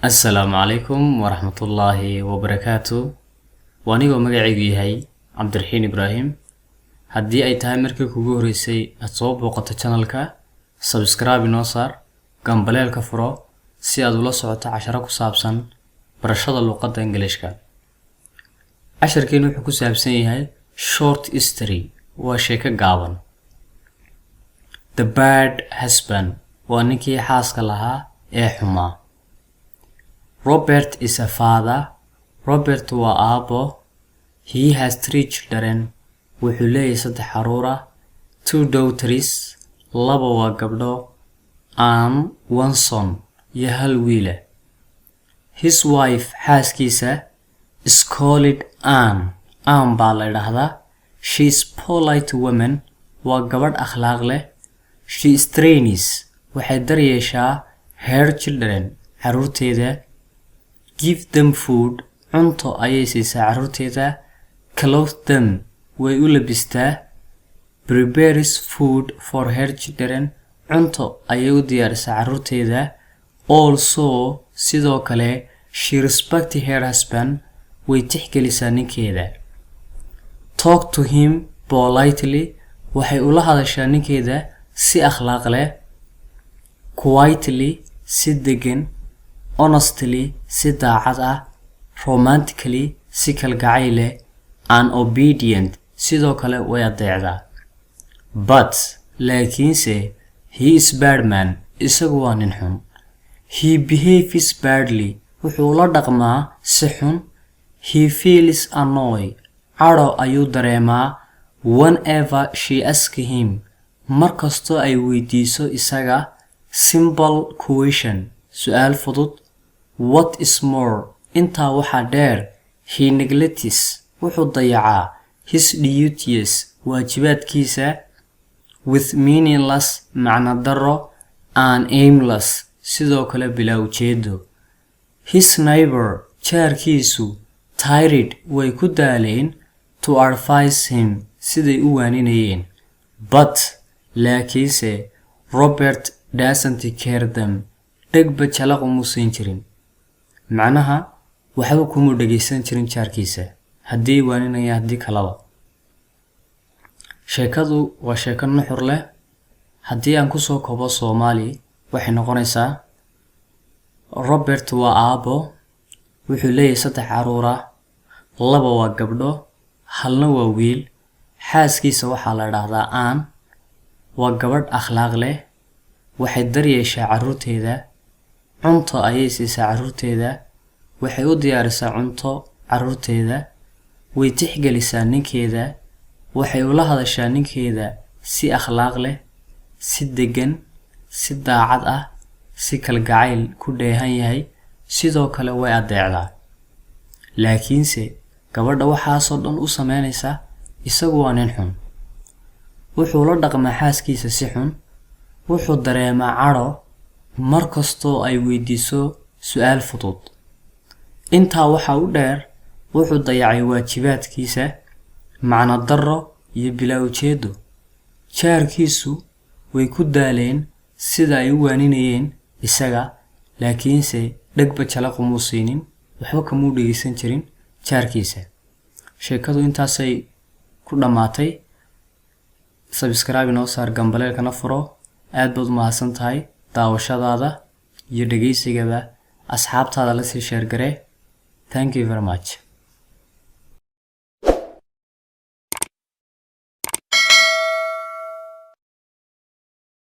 Asalaamu calaykum waraxmatullaahi wabarakaatu. Waa anigoo magacaygu yahay Cabdiraxiin Ibraahim. Haddii ay tahay markii kugu horreysay aad soo booqato channelka, subscribe inoo saar, gambaleelka furo si aad ula socoto casharo ku saabsan barashada luqadda Ingiliishka. Casharkeenu wuxuu ku saabsan yahay short history, waa sheeko gaaban. The Bad Husband, waa ninkii xaaska lahaa ee xumaa. Robert is a father. Robert waa aabbo. He has three children. Wuxuu leeyahay saddex caruur ah. Two daughters, laba waa gabdho, and one son, iyo hal wiila. His wife, xaaskiisa, is called Ann. Ann baa la idhaahdaa. She is polite woman. Waa gabadh akhlaaq leh. She trains, waxay daryeeshaa, her children, caruurteeda. Give them food, cunto ayay siisaa caruurteeda. Clothe them, way u labistaa. Prepares food for her children, cunto ayay u diyaarisaa caruurteeda. Also, sidoo kale, she respect her husband, way tixgelisaa ninkeeda. Talk to him politely, waxay ula hadashaa ninkeeda si akhlaaq leh. Quietly, si degan. Honestly, si daacad ah. Romantically, si kalgacayl leh. And obedient, sidoo kale way adeecdaa. But, laakiinse, he is bad man, isagu waa nin xun. He behaves badly, wuxuu la dhaqmaa si xun. He feels annoyed, cadho ayuu dareemaa, whenever she asks him, markastoo ay weydiiso isaga, simple question, su-aal fudud. What is more, intaa waxaa dheer, he neglects, wuxuu dayacaa, his duties, waajibaadkiisa, with meaningless, macno darro, and aimless, sidoo kale bilaa ujeedo. His neighbor, jaarkiisu, tired, way ku daaleen, to advise him, siday u waaninayeen. But, laakiinse, Robert doesn't care them, dhegba jalaq umuu siin jirin. Macnaha, waxba kumuu dhegaysan jirin jaarkiisa, haddii waaninaya, haddii kalaba. Sheekadu waa sheeko nuxur leh. Haddii aan kusoo kobo Soomaali, waxay noqonaysaa: Robert waa aabbo, wuxuu leeyahay saddex caruur ah. Laba waa gabdho, halna waa wiil. Xaaskiisa waxaa la dhahdaa Ann. Waa gabadh akhlaaq leh. Waxay daryeeshaa carruurteeda, cunto ayay siisaa carruurteeda, waxay u diyaarisaa cunto carruurteeda, way tixgelisaa ninkeeda, waxay ula hadashaa ninkeeda si akhlaaq leh, si degan, si daacad ah, si kalgacayl ku dheehan yahay. Sidoo kale way adeecdaa. Laakiinse gabadha waxaasoo dhan u sameynaysa, isagu waa nin xun. Wuxuu la dhaqmaa xaaskiisa si xun. Wuxuu dareemaa cadho mar kastoo ay weydiiso su-aal fudud. Intaa waxaa u dheer, wuxuu dayacay waajibaadkiisa macno darro iyo bilaa ujeedo. Jaarkiisu way ku daaleen sida ay u waaninayeen isaga, laakiinse dhegba jalaq umuu siinin, waxba kamuu dhegeysan jirin jaarkiisa. Sheekadu intaasay ku dhammaatay. Subscribe inoo saar, gambaleelkana furo. Aad baad u mahadsan tahay daawashadaada iyo dhegeysigaba. Asxaabtaada lasii share garee. Thank you very much.